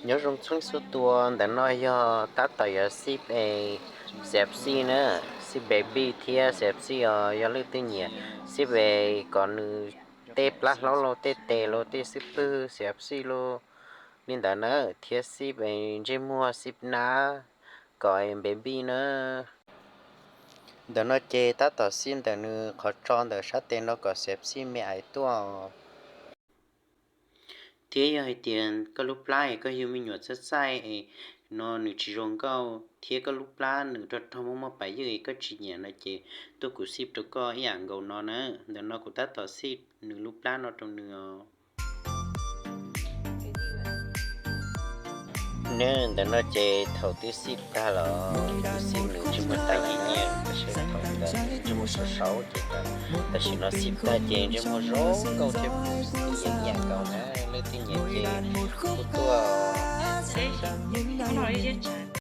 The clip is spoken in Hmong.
Nyob zoo txhua txhua tus, ntawm no yog tab tom yuav sib e, sib xij na, sib baby thiab sib xij os, yog leej twg nyiam sib e kom nws tej plab hlaub los tej tes los tej xub pwg sib xij los li ntawd na, thiab sib e ntsej muag sib nab kom baby na. Ntawm no ces tab tom sib ntawm nws qhov tso ntawm sab tes no kom sib xij me ais tuaj. Thiab yog hais tias koj lub plab es koj yug me nyuam txaij txaij es no nws tsis zoo nkauj thiab koj lub plab nws rog rog muaj muaj pas ywj es koj tsis nyiam no ces tuaj kuv sib rau koj ib yam nkaus no na. Ntawm no kuv tab tom sib nws lub plab no rau nws os. Ne ntawm no ces thaum twb sib tag los twb sib nws ntsej muag tag nyiam nyiam, tab sis thaum ntawd ntsej muag saum saum ces tam sim no sib tag ces ntsej muag zoo nkauj thiab yeej yam nkaus na. Leej twg nyiam ces kuj tuaj.